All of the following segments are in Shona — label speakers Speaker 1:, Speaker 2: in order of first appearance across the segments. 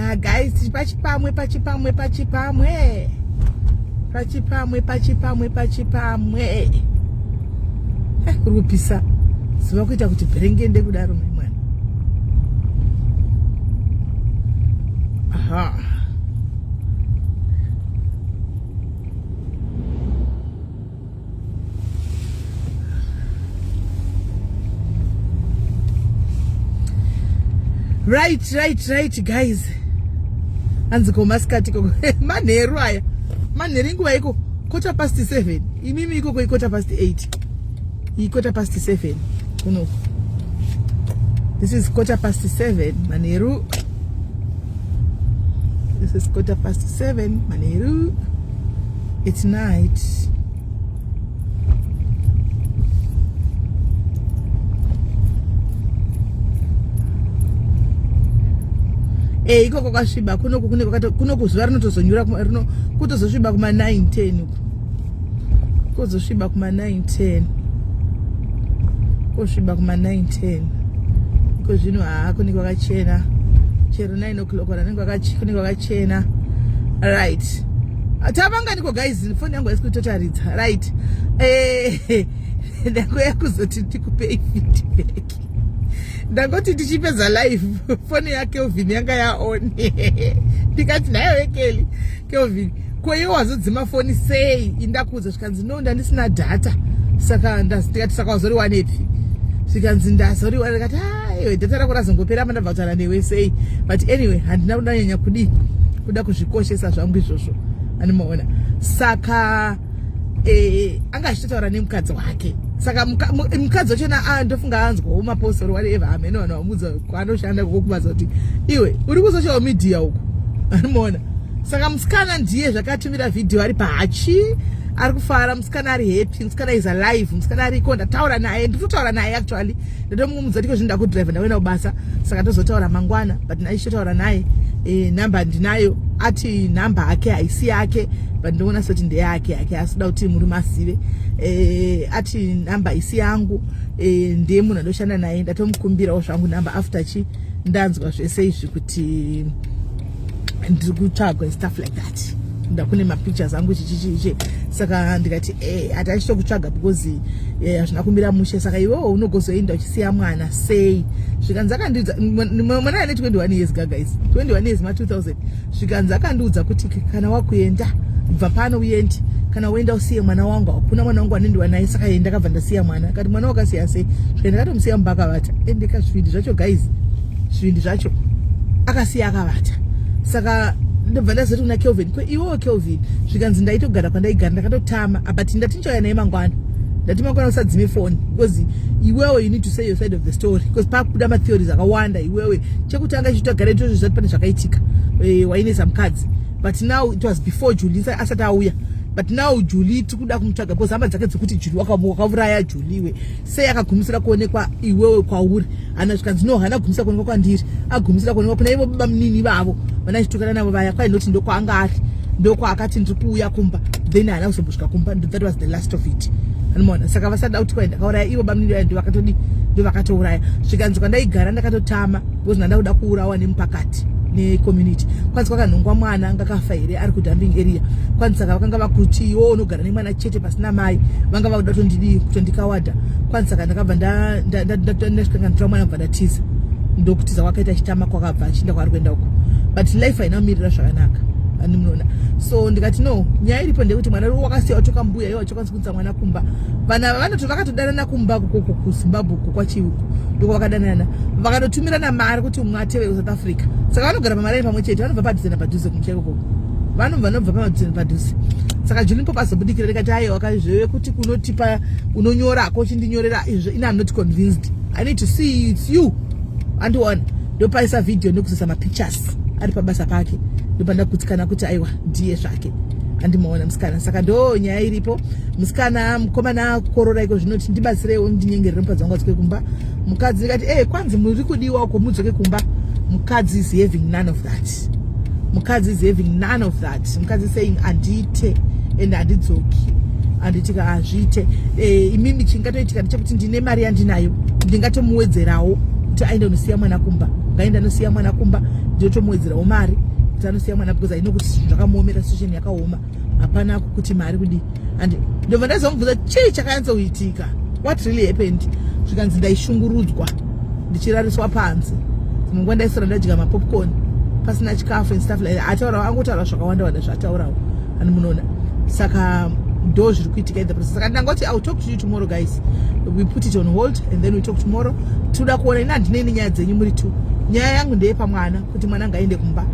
Speaker 1: Ah, guys pachipamwe pachipamwe pachipamwe pachipamwe pachipamwe pachipamwe eh, kuri kupisa zuva kuita kuti bherengende kudaro mai mwana aha Right, right, right guys. Hanzi ko masikati koko manheru aya. Manheru inguva iko quarter past 7. Imimi ikoko i quarter past 8. I quarter past 7 kunoku. This is quarter past 7 manheru. This is quarter past 7 manheru. It's night. Eh, ikoko kwasviba kunoku kune kunoku zuva rinotozonyura rino kutozosviba kuma 9 10 uku kuzosviba kuma 9 10 kosviba kuma 9 10 iko zvino haa kunenge kwakachena chero 9 o'clock vanenge kunenge kwakachena right tavanganiko guys foni yangu haisi kutotaridza right eh, ndangoya kuzoti ndikupei feedback ndangoti tichipedza live foni yakelvin yanga yaon ndikati nhayo yekeli kelvin ko iwe wazodzima foni sei indakuudza zvikanzi no ndandisina data saka ndikati saka wazoriwanepi zvikanzi ndazoriwana ndikati aiwe ah, data rako razongopera apa ndabva kutaura newe sei but anyway handina kudanyanya kudii kuda kuzvikoshesa zvangu izvozvo animaona saka eh, anga achitotaura nemukadzi wake saka mukadzi wacho na ah, ndofunga anzwawo mapostori whatever hameno vanhu vamudza kwaanoshanda kokubaza kuti iwe uri kusocial media uku animaona saka musikana ndiye zvakatumira vhidhiyo ari pahachi ari kufara musikana ari happy musikana is alive musikana ariko ndataura naye nditotaura naye actually ndatomumudza tiko zvinhu ndakudrive ndakuenda kubasa saka tozotaura mangwana but ndaichitotaura naye e, number ndinayo ati number ake haisi yake but ndoona soti ndeyake yake asida kuti murume azive e, ati number isi yangu e, ndiye munhu andoshanda naye ndatomukumbirawo zvangu number after chi ndanzwa zvese izvi kuti ndiri kutsvagwa and stuff like that ndakune mapictures angu chichichichi saka ndikati eh hati achitokutsvaga because eh, hazvina kumira mushe saka iwewo unogozoenda uchisiya mwana sei zvikanzi akandiudza mwana ane 21 years ga guys 21 years ma 2000 zvikanzi akandiudza kuti kana wakuenda bva pano uende kana uenda usiye mwana wangu hakuna mwana wangu anendiwa naye saka enda akabva ndasiya mwana akati mwana wakasiya sei zvikaenda ndakatomusiya mumba akavata endeka zvivindi zvacho guys zvivindi zvacho akasiya akavata saka ndobva ndazoti kuna kelvin ko iwewo kelvin zvikanzi ndaitogara kwandaigara ndakatotama but ndati ndichauya naye mangwana ndati mangwana usadzime foni because iwewe you need to say your side of the story because pakubuda matheories akawanda iwewe chekutanga ichi tagara itozvo zvati pane zvakaitika eh, wainetsa mukadzi but now it was before julie asati auya but now julie tiri kuda kumutsvaga because hama dzake dzekuti julie wakauraya julie we sei akagumisira kuonekwa iwewe kwauri hana zvikanzi no hana gumisira kuonekwa kwandiri agumisira kuonekwa kuna ivo baba munini ivavo vana achitukana navo vaya kwai noti ndokwaanga ari ndokwaakati ndiri kuuya kumba then haana kuzombosvika kumba that was the last of it anomaona saka vasada kuti kwai ndakauraya ivo bamunini vaya ndovakatodi ndovakatouraya zvikanzi kwandaigara ndakatotama because ndanda kuda kuurawa nemupakati necommunity kwanzi kwakanhongwa mwana anga kafa here ari kudumping area kwanzi saka vakanga vakuti iwo unogara nemwana chete pasina mai vanga vakuda kutondidii kutondikawadha kwanzi saka ndakabva ndasvika ndanditora mwana bva ndatiza ndokutiza kwakaita chitama kwakabva achiinda kwaari kuenda uko but life haina kumirira zvakanaka ani munoona so ndikati no nyaya iripo ndeyekuti mwana wakasiya watoka mbuya iwo achokwanisa kuunza mwana kumba vana vanoto vakatodanana kumba kukoko kuzimbabwe uko kwachiuko ndoko vakadanana vakatotumirana mari kuti umwe atevere kusouth africa saka vanogara pamaraini pamwe chete vanobva padhuze napadhuze kumusha ikoko vanobva vanobva padhuze napadhuze saka Julie Pope azobudikira ndikati aiwa kazveve kuti kunotipa unonyora hako uchindinyorera izvo ini am not convinced i need to see it's you andiona ndopaisa video ndokuzoisa mapictures ari pabasa pake ndopandagutsikana kuti aiwa ndiye zvake andimaona musikana saka ndo nyaya iripo musikana mukomana akorora iko zvinoti ndibatsireiwo ndinyengerere mukadzi wangu adzoke kumba mukadzi ndikati e kwanzi muri kudiwa uko mudzoke kumba mukadzi is having none of that mukadzi is having none of that mukadzi saying handiite and handidzoki handitika hazviite e, imimi chingatoitika ndechekuti ndine mari yandinayo ndingatomuwedzerawo kuti aende unosiya mwana kumba Ngaenda anosiya mwana kumba, ndinotomuwedzerawo mari kuti anosiya mwana because I know kuti zvinhu zvakamuomera, situation yakaoma, hapana kuti mari kudii. And ndobva ndazomubvunza chii chakanyatsoitika, what really happened. Zvikanzi ndaishungurudzwa, ndichirariswa panze, dzimwe nguva ndaisara ndadya mapopcorn pasina chikafu and stuff like that. Ataura, angotaura zvakawanda wanda zvaataurawo, and munoona, saka ndo zviri kuitika in the process. Saka ndangoti I will talk to you tomorrow, guys. We put it on hold and then we talk tomorrow. Tinoda kuona. Ina handinei nenyaya dzenyu muri two. Nyaya yangu ndeyepamwana, kuti mwana ngaende kumba.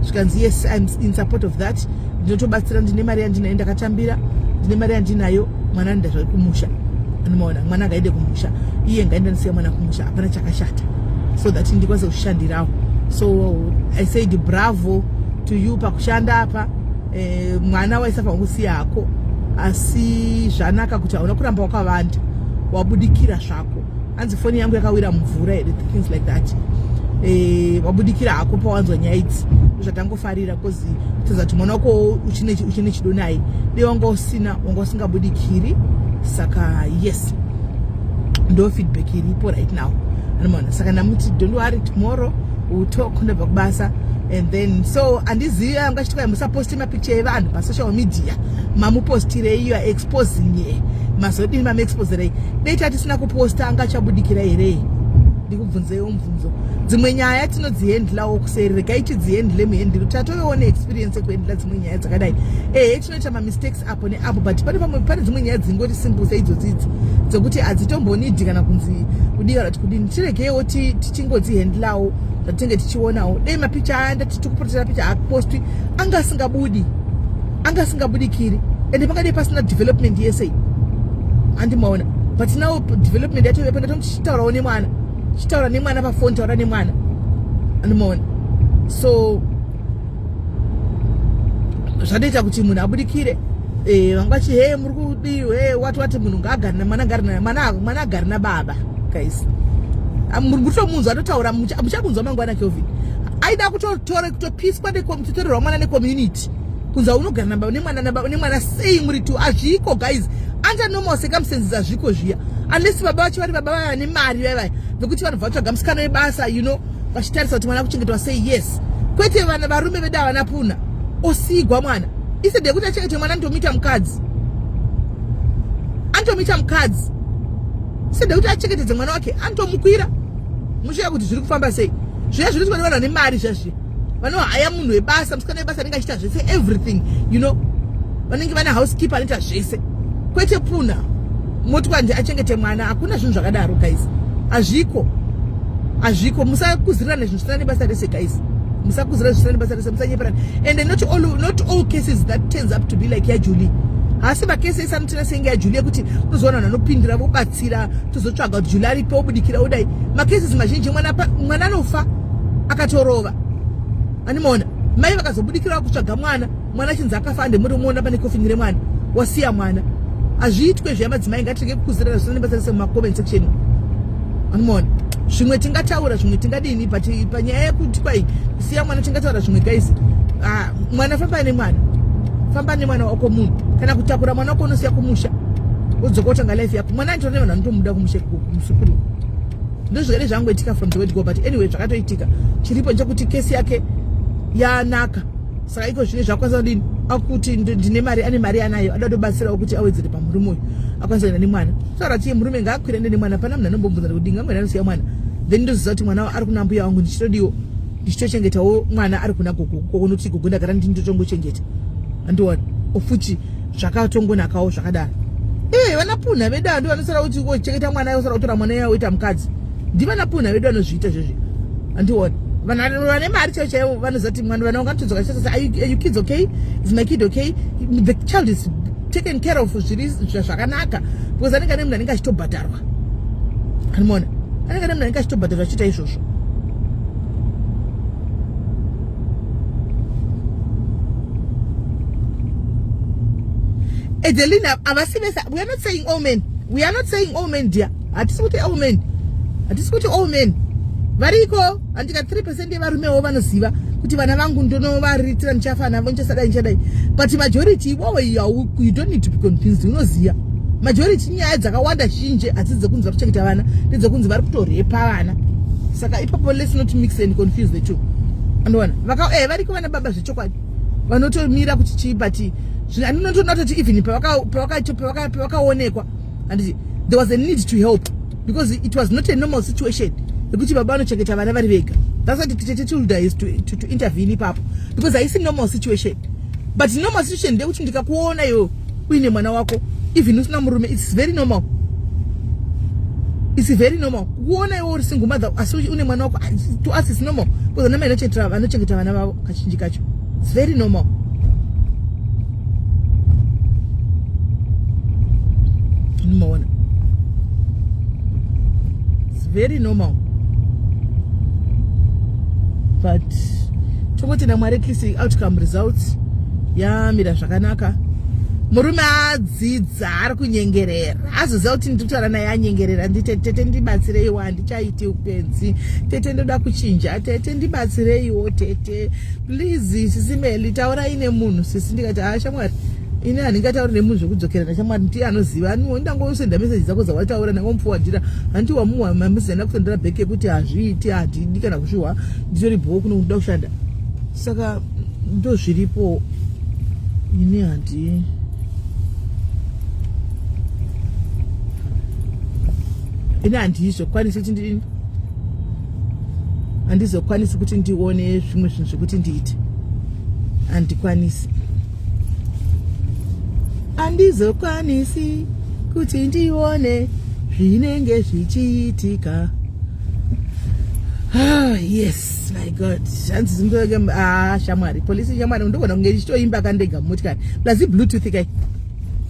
Speaker 1: Zvikanzi yes, I'm in support of that, ndinotobatsira, ndine mari yandinayo, ndakatambira, ndine mari yandinayo, mwana anoenda zvake kumusha. Anomaona, mwana ngaende kumusha, iye ngaende anosiya mwana kumusha, hapana chakashata, so that ndikwanise kushandirawo. So I said bravo to you pakushanda apa. Mwana waisafanira kusiya hako, asi zvanaka kuti hauna kuramba wakavanda, wabudikira zvako. Hanzi foni yangu yakawira mumvura here, things like that. Wabudikira hako pawanzwa nyaya idzi, zvatangofarira, because kutadza kuti mwana wako uchine chido naye, dei wanga usina, wanga usingabudikiri. Saka yes, ndo feedback iripo right now, anomaona. Saka ndamuti don't worry, tomorrow we'll talk, ndobva kubasa. And then so handizivi anga achiti kwai musaposti mapicture evanhu pasocial media, mamupostirei? You are exposing ye, mazodini? Mamuexposerei? Dei tatisina kuposta, anga achabudikira here? Ndikubvunzeiwo mubvunzo. Dzimwe nyaya tinodzihandlawo kuseri, regai tidzihandle muhandle. Tatovewo neexperience yekuhandla dzimwe nyaya dzakadai. Ehe, tinoita mamistakes apo neapo, but pane pamwe, pane dzimwe nyaya dzingori simple seidzodzi idzi dzekuti hadzitombonidhi kana kunzi kudii kana kuti kudini. Tiregeiwo tichingodzihandlawo zvatinenge tichionawo. Dei mapicha aya ndati tikupotera picha apostwi, anga asingabudi, anga asingabudikiri, ende pangadei pasina development yese, handimaona. But now development yacho ivepo, ndatomuchitaurawo nemwana, chitaura nemwana pafoni, taura nemwana, andimaona. So zvatoita kuti munhu abudikire. Vanga vachi he muri kudii, he wati wati munhu ngaagare namwana, agare mwana, mwana agare nababa. Guys, muri kutomunzwa atotaura, muchakunzwa mangwana. Kelvin aida kutotore kutopiswa kutotorerwa mwana necommunity, kunzi unogara nemwana nemwana sei muri two? Hazviko, guys. Under normal circumstances hazviko zviya, unless baba vacho vari baba vaya vane mari, vaya vaya vekuti vanobva vatsvaga musikana webasa, vachitarisa kuti mwana kuchengetwa sei. Yes, kwete vana varume vedu havana puna osigwa mwana instead yekuti achengete mwana, ndomuita mukadzi, anotomuita mukadzi. Instead yekuti achengetedze mwana wake, anotomukwira. Mushiya kuti zviri kufamba sei zviya zviri kuitwa nevanhu vane mari zviya zviya, vanohaya munhu webasa, musikana webasa anenge achiita zvese, everything. Vanenge vane housekeeper anoita zvese, kwete puna moti kwandi achengete mwana. Hakuna zvinhu zvakadaro, guys, hazviko, hazviko. Musakuzirirana zvinhu zvisina nebasa rese, guys. Musakuzira zvisina nebasa rese, musanyeperana. And not all cases that turns up to be like yaJulie. Hasi makesi ese anotina senge yaJulie, yekuti unozoona vanhu vanopindira vobatsira, tozotsvaga kuti Julie aripo, obudikira, odai. Macases mazhinji mwana anofa akatorova, animaona. Mai vakazobudikira kutsvaga mwana, mwana achinzi akafa, ande muri muona pane kofini remwana, wasiya mwana. Hazviitwe zviya, madzimai. Ngatirege kukuzirana zvisina nebasa rese mumacomment section, animaona. Zvimwe tingataura, zvimwe tingadini, but panyaya yekuti kwai kusiya mwana, tingataura zvimwe, guys. Ah, mwana, famba nemwana, famba nemwana wako munhu. Kana kutakura mwana wako, unosiya kumusha, wodzoka wotanga life yako. Mwana anotora nevanhu vanotomuda kumusha, kumusukuru. Ndozvikade zvangoitika from the word go, but anyway, zvakatoitika. Chiripo ndechekuti kesi yake yanaka. Saka iko zvine zvakwanisa kudini, akuti ndine mari, ane mari anayo, ada kutobatsirawo kuti awedzere pamurume uyu, akwanisa kuenda nemwana. Taura tiye murume ngaakwire ende nemwana. Pana munhu anombobvunza kuti ngamwena anosiya mwana, then ndoziva kuti mwana ari kuna mbuya wangu, ndichitodiwo ndichitochengetawo mwana ari kuna gogo koko, nokuti gogo ndagara ndindotongochengeta, andiona ofuti zvakatongonakawo zvakadaro. Ee, vanapunha vedu ando vanosara kuti wochengeta mwana, osara kutora mwana iye oita mukadzi. Ndivana punha vedu vanozviita zvezvi, andiona. Vanhu vane mari chaivo chaivo vanoziva kuti mwana, vana vangatodzoka chete. Are you kids okay? Is my kid okay? The child is taken care of zviri zvakanaka, because anenge ane munhu anenge achitobhadharwa, anomaona, anenge ane munhu anenge achitobhadharwa achiita izvozvo. Edelina, havasi vese. We are not saying all men, we are not saying all men, dear. Hatisi kuti all men, hatisi kuti all men. Variko, handika 3% yevarumewo vanoziva kuti vana vangu ndonovariritira, ndichafa navo, ndichasadai, ndichadai, but majority iwowo, you don't need to be convinced, unoziva majority. Nyaya dzakawanda zhinji hadzisi dzekunzi vari kuchengeta vana, ndedzekunzi vari kutorepa vana. Saka ipapo let's not mix and confuse the two. Andoona vaka variko vana baba zvechokwadi vanotomira kuti chii, but zvinotoona kutoti even pavakaonekwa, handiti, there was a need to help because it was not a normal situation yekuti baba vanochengeta vana vari vega. That's why tete Tilda is to intervene ipapo, because haisi normal situation. But normal situation ndeyekuti ndikakuona iwe uine mwana wako, even usina murume, it's very normal. It's very normal kuona iwe uri single mother asi une mwana wako. To us it's normal because ana mai vanochengeta vana vavo kazhinji kacho. It's very normal. Unomaona, it's very normal, but tongoti naMwari, at least outcome results yamira zvakanaka. Murume adzidza, ari kunyengerera, azoziva kuti ndikutaura naye, anyengerera. Ndite, "Tete, ndibatsireiwo, handichaiti upenzi. Tete, ndoda kuchinja. Tete, ndibatsireiwo. Tete, please, Sisi Meli, taurai nemunhu, sisi." Ndikati, "Ha, shamwari, ini handingatauri nemunhu zvekudzokerana. Shamwari, ndiye anoziva. Ndangosenda meseji dzako dzawataura, ndangomuforwardira. Handi wamuwa mameseji andakusendera back ekuti hazviiti, handidi kana kuzvihwa, nditori bhoo kuno, kuda kushanda." Saka ndozviripo. Ini handizokwanisi kuti ndi handizokwanisi kuti ndione zvimwe zvinhu zvekuti ndiite. Handikwanisi, handizokwanisi kuti ndione zvinenge zvichiitika. Ah, yes, my God. Hanzi zindoke. Ah, shamwari, polisi, shamwari, ndogona kunge ndichitoimba kandega mumotikari, plus ibluetooth kai,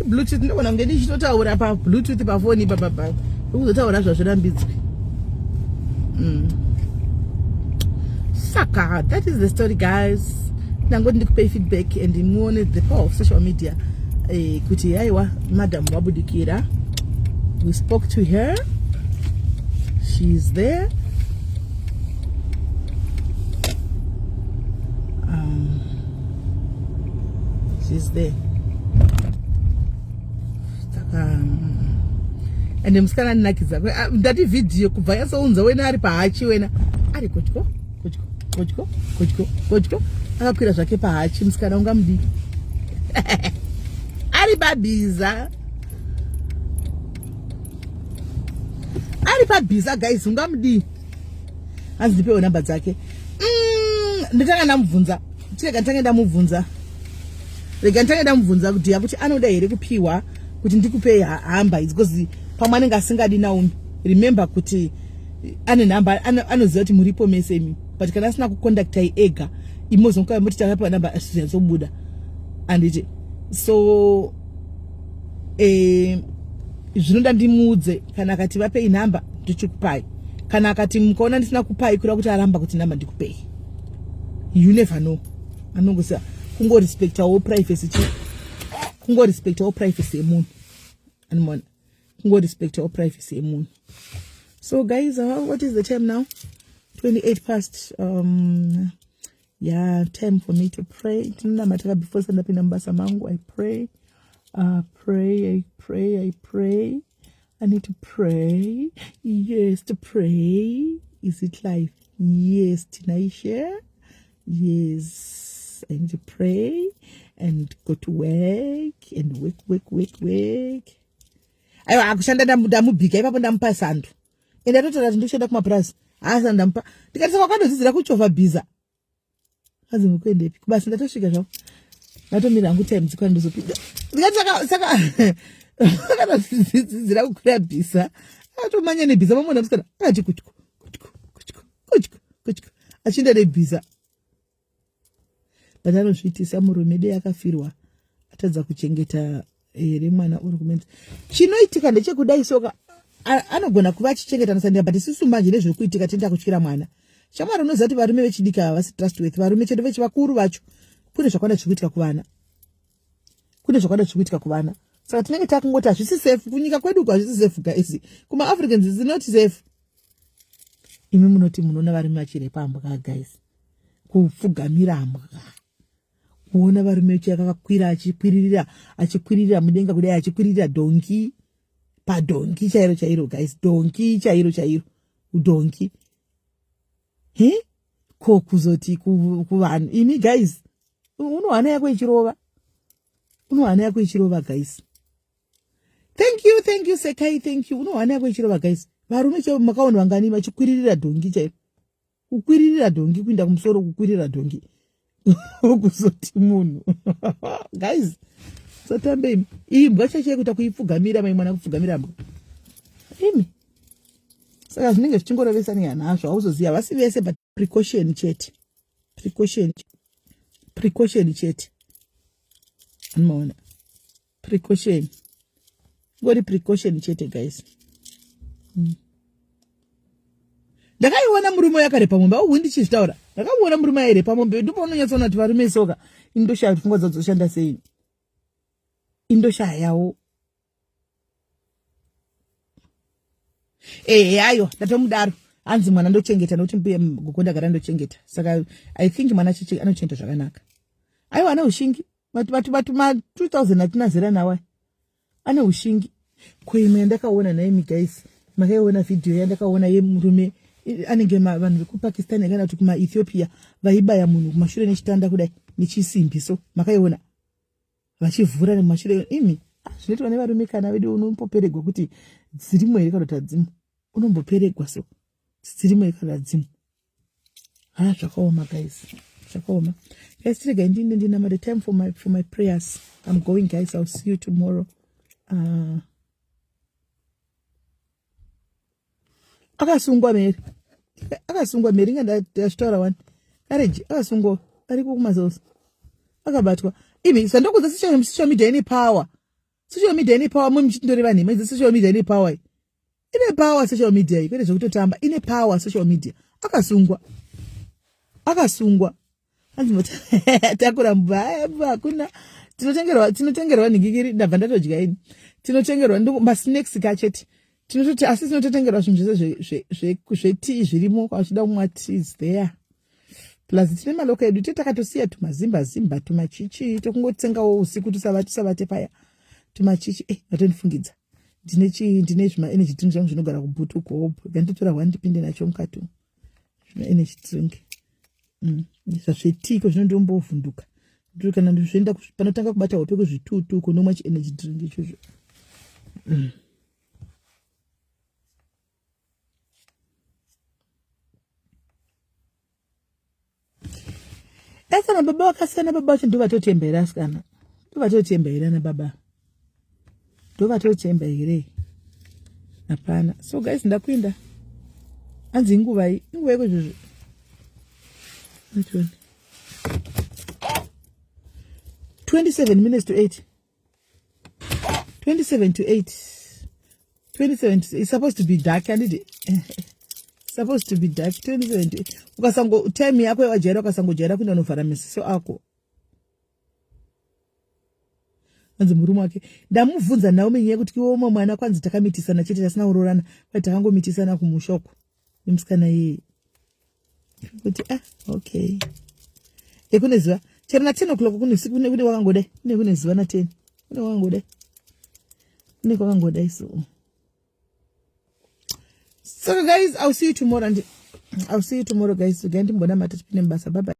Speaker 1: ibluetooth. Ndogona kunge ndichitotaura pabluetooth pafoni ipapapa, ukuzotaura zvazvirambidzwe. Saka that is the story, guys. Ndangoti ndikupei feedback and muone the power of social media, kuti aiwa, madam wabudikira. We spoke to her, she's there. She's there. Saka ende musikana andinakidza. Ndati vhidhiyo kubva yasounza wena ari pahachi, wena ari kutyo kutyo kutyo kutyo kutyo, akakwira zvake pahachi. Musikana ungamudii? Ari pabhiza, ari pabhiza, guys, ungamudii? Hanzi ndipewo namba dzake. Nditanga ndamubvunza. Chirega nditange ndamubvunza, rega nditange ndamubvunza kuti yakuti anoda here kupiwa kuti ndikupei hamba idzi, because pamwe anenge asingadi. Naomi, remember kuti ane nhamba, anoziva kuti muripo mese imi, but kana asina kucontactai ega, imozonga muti takapiwa namba, zvizobuda, anditi? So zvinoda ndimuudze. Kana akati vapei nhamba, ndichikupai. Kana akati mukaona ndisina kupai, kureva kuti aramba kuti nhamba ndikupei. You never know, anongoziva kungorespectawo privacy chi kungorespectawo privacy yemunhu, animona, kungorespectawo privacy yemunhu. So guys, what is the time now? 28 past. Yeah, time for me to pray. Tinonamataka before sandapinda mubasa mangu. I pray, pray, I pray, I pray. I need to pray. Yes, to pray. Is it live? Yes, Tinaisha. Yes, I need to pray and go to work and work, work, work, work. Aiwa, akushanda. Ndamubhika ipapo, ndamupa sando. Ende atotaura kuti ndikushanda kumapurazi. Haasa ndamupa, ndikati, "Saka wakadodzidzira kuchovha bhiza?" Hanzi, "Mukuendepi kubasa?" Ndatosvika zvavo, ndatomira hangu, time dzikwana ndozopinda. Ndikati, Saka akatodzidzira kukwira bhiza, atomanya nebhiza." Mamona musikana akati kutyu kutyu kutyu kutyu kutyu, achienda nebhiza. But anozviitisa murume dei akafirwa, atadza kuchengeta here mwana uri kumenza? Chinoitika ndechekudai soka, anogona kuva achichengeta nasandira, but isusu manje nezviri kuitika tienda kutyira mwana. Shamwari, unoziva kuti varume vechidiki havasi trustworthy. Varume chedu vechivakuru vacho, kune zvakawanda zviri kuitika kuvana, kune zvakawanda zviri kuitika kuvana. Saka tinenge takungoti hazvisi safe kunyika kwedu uko, hazvisi safe, guys. KumaAfricans is not safe. Imi munoti munoona varume vachirepa mbwa, guys, kupfugamira mbwa, kuona varume vakakwira, achikwiririra, achikwiririra mudenga kudai, achikwiririra dhongi, padhongi chairo chairo, guys, dhongi chairo chairo, dhongi. He, ko kuzoti kuvanhu imi guys, unohana yako ichirova, unohana yako ichirova guys. Thank you, thank you Sekai, thank you. Unohana yako ichirova guys. Varume chaivo makaona vangani vachikwiririra dhongi chaivo, kukwiririra dhongi kuinda kumusoro, kukwirira dhongi kuzoti munhu guys, satambe imi. Imbwa chaicho yekuita kuipfugamira, mai mwana kupfugamira mbwa imi. Saka zvinenge zvichingorovesa nehana hazvo, hauzoziva vasi vese, but precaution chete, precaution, precaution chete. Anomaona precaution, ngori precaution chete guys. Ndakaiona murume yakarepa mombe, auhu ndichizvitaura, ndakamuona murume airepa mombe. Ndipo unonyatsoona kuti varume soka, indoshaya kuti pfungwa dzao dzoshanda sei, indoshayawo. Ehe, ayo ndatomudaro, hanzi mwana ndochengeta nokuti mbuya gogo ndagara ndochengeta, saka I think mwana anochengeta zvakanaka. Aiwa, ane ushingi, but ma 2000 atina zera nawo, ane ushingi. Ko imwe yandakaona naimi guys, makaiona vhidhiyo yandakaona yemurume anenge vanhu vekuPakistan kana kuti kumaEthiopia vaibaya munhu kumashure nechitanda kudai nechisimbiso? Makaiona vachivhura nemumashure imi? Ah, zvinoitwa nevarume kana vedu, unomboperegwa kuti dzirimo here kana kuti hadzimo, unomboperegwa so dzirimo here kana hadzimo. Ha, zvakaoma guys, zvakaoma guys. Tiregai ndinde ndinama the time for my prayers. I'm going guys, I'll see you tomorrow. Akasungwa Mary, akasungwa Mary, inga ndazvitaura wani. Kareji akasungwa, ariko kumazoso, akabatwa imi. Zvandokuudza, social media ine power, social media ine power. Mwe muchitindoreva nhema idzi, social media ine power, ine power social media iyi, kwete zvekutotamba, ine power social media. Akasungwa, akasungwa, hanzi takura mbwa hakuna. Tinotengerwa, tinotengerwa nhingikiri, ndabva ndatodya ini. Tinotengerwa masnacks kachete, tinototi asi tinototengerwa zvinhu zvese zvetii zvirimo, kwachida kumwa tea is there. Plus tine maloko edu te takatosiya tumazimba zimba tumachichi tokungotsengawo usiku, tusavate paya tumachichi. Eh, vatondifungidza, ndine chi ndine zvima energy drink zvangu zvinogara kubhutu kuhope, ganditora one ndipinde nacho mukati, zvima energy drink zvazvetiko zvinondombovhunduka kana zvoenda panotanga kubata hope kuzvitutu, kunomwa chienergy drink ichozvo. Asana baba vakasiyana, baba vacho ndovatotemba here? Asikana ndovatotemba here? Ana baba ndovatotemba here? Hapana. So guys, ndakuinda, hanzi inguvai, inguvai kwezvozvo? 27 minutes to 8, 27 to 8, 27 to, it's supposed to be dark, handiti? Supposed to be dark. 27 to 8. Ukasango time yako yawajaira, ukasangojaira kuenda unovhara mesiso ako. Anzi murume wake ndamubvunza Naomi nyaya yekuti iwe umwe mwana, kwanzi takamitisana chete tasina kuroorana, kwai takangomitisana kumusha uko nemusikana iyeye, kuti ah, okay, ekune zuva chero na 10 o'clock kune kune kune wakangodai, kune zuva na 10 kune wakangodai, kune kwakangodai. So guys, I'll see you tomorrow, and I'll see you tomorrow guys. Gandimbona matipinde mubasa. Bye bye.